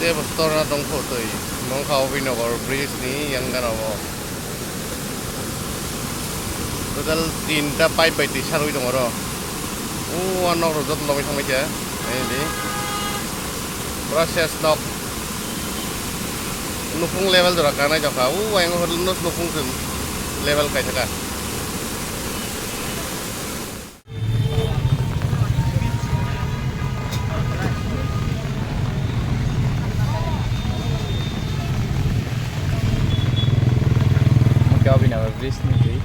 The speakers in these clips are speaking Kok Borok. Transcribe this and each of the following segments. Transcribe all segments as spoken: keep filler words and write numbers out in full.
Tei bo store na tong kho twi. Mongkha Abhinagor bridge ni yang gana o. Total tinta pipe bai twi sarwi tong oro. O, o nok rok joto logwi thangbai kha. Nai di. Pura ses nok. Nukhung level jora kanai jokha. O, ayang hotel no nukhung se level kai thaka. Mungke Abhinagor bridge ni twi.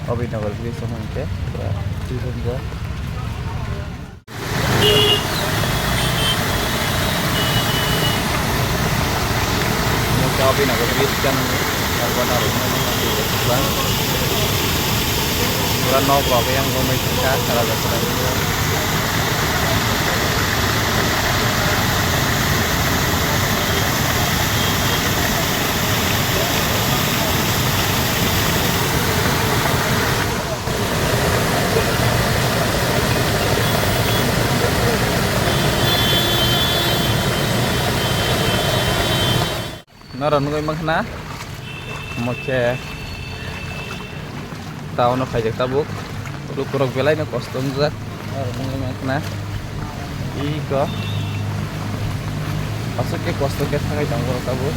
Abhinagor bridge omo hwnkhe pura twi swngjak. Omo khe Abhinagor bridge gana ni, abo narwknai mangna twi rok kwbang. Pura nok rok yang romwi thangkha, sara jat sara. Norok nugui mankha na, omo khe town o khaijak tabuk, lukurok belai no kosto wngjak, norok nugui mankha na, iko aswk khe kosto khe thangwi tongo borok tabuk.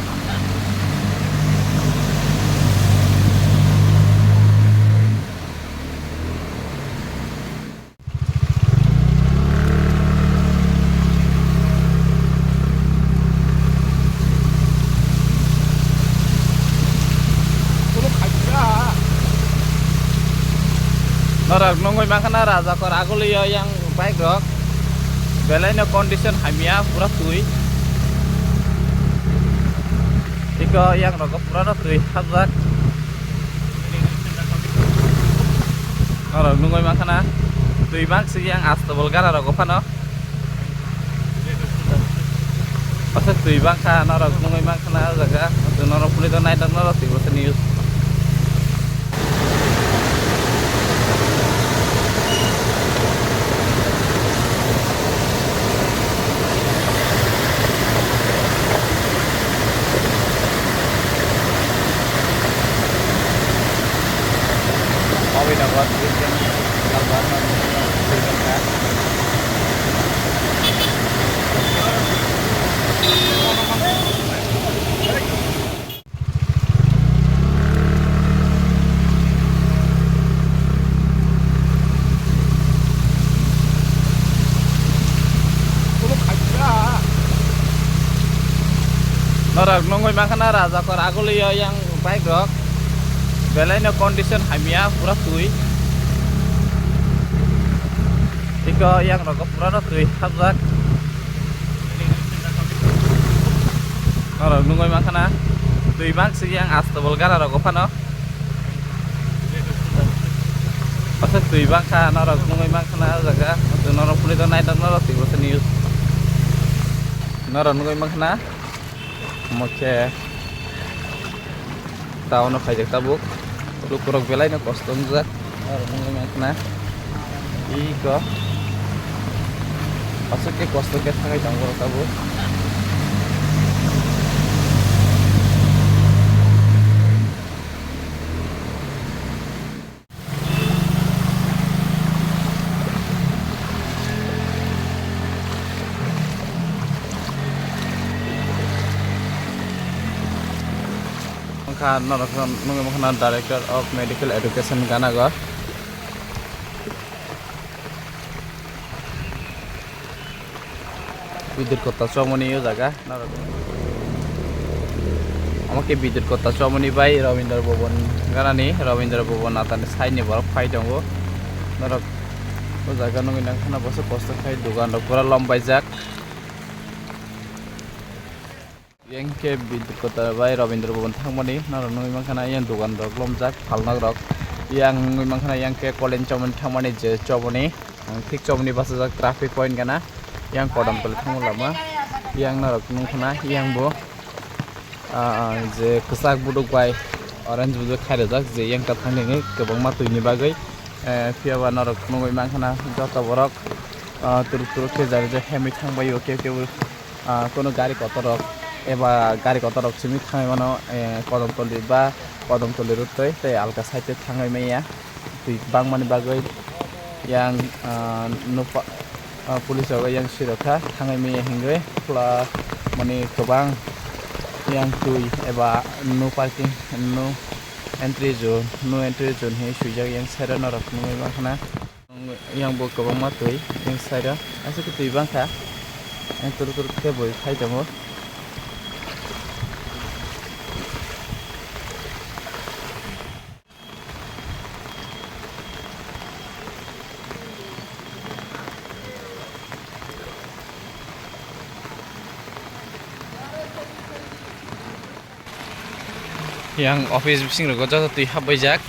Norok nugui mankha na Rajakor agulio yang bike rok belai no condition hamya pura twi. Iko yang rok pura no twi hapjak. Norok nugui mankha na twi bangsi yang astobol gana rogo phano. Aswk twi bangkha norok nugui mankha na o jaga. Norok phunui to naithok norok twi bwswk news. Norok nugui mankha na Rajakor agulio yang bike rok belai no condition hamya pura twi. Iko yang rok pura no twi hapjak. Norok nugui mankha na twi bangsi yang astobol gana rogo phano. Aswk twi bangkha norok nugui mankha na o jaga. Norok phunui to naithok norok twi bwswk news. Norok nugui mankha na omo khe town o khaijak tabuk, lukurok belai no kosto wngjak. Norok nugui mankha na iko aswk khe kosto khe thangwi tongo borok tabuk. Wngkha norok nugui mankha na Director of Medical Education Ganagor. Bidur Kotta chomoni o jaga norok. Omo khe Bidur Kotta chomoni bai Rabindra Bhavan ganani, Rabindra Bhavan atani side ni borok phai tongo. Norok o jaga nugwi nang khana bwswk kosto khai, dogan rok pura lom baijak. Yang khe Bidur Kotta bai Rabindra Bhavan thangmani norok nugwi mankha na, yang dogan rok lomjak, phalnok rok. Yang nugwi mankha na, yang khe College chomoni thangmani je chomoni, ang thik chomoni bachajak traffic point gana. Yang Kodamtoli thangma lama. Yang norok nugwi mankha na, yang bo, ah, je kwchak buduk bai orange buduk khairajak, je yang ta thangni hwnwi kwbangma twini bagwi. Eh, phiya ba norok nugwi mankha na, joto borok, ah, turuk turuk khe jari je hemwi thangbai o, khe khe bo ah, kono gari kotor rok eba gari kotor rok simi thangwi mano, eh, Kodamtoli ba Kodamtoli road twi tei alka side twi thangwi maya twi bangmani bagwi yang, ah, nokha, ah, police rok yang sirokha thangwi maya hingwi pla mani kwbang yang twi eba no parking, no entry zone, no entry zone hinwi swijak yang side o norok nugwi mankha na. Yang bo kwbangma twi, yang side o aswk twi bangkha, yang turuk turuk khe bui phai tongo. Yang office bising rogo joto twi hapbaijak,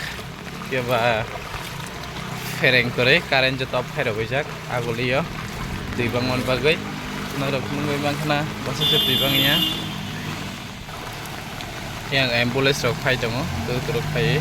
keba phereng kwrwi current joto off khai rwbaijak agulio twi bangmani bagwi. Norok nugwi mankha na bwswk se twi bangya. Yang ambulance rok phai tongo, turuk turuk phaiwi.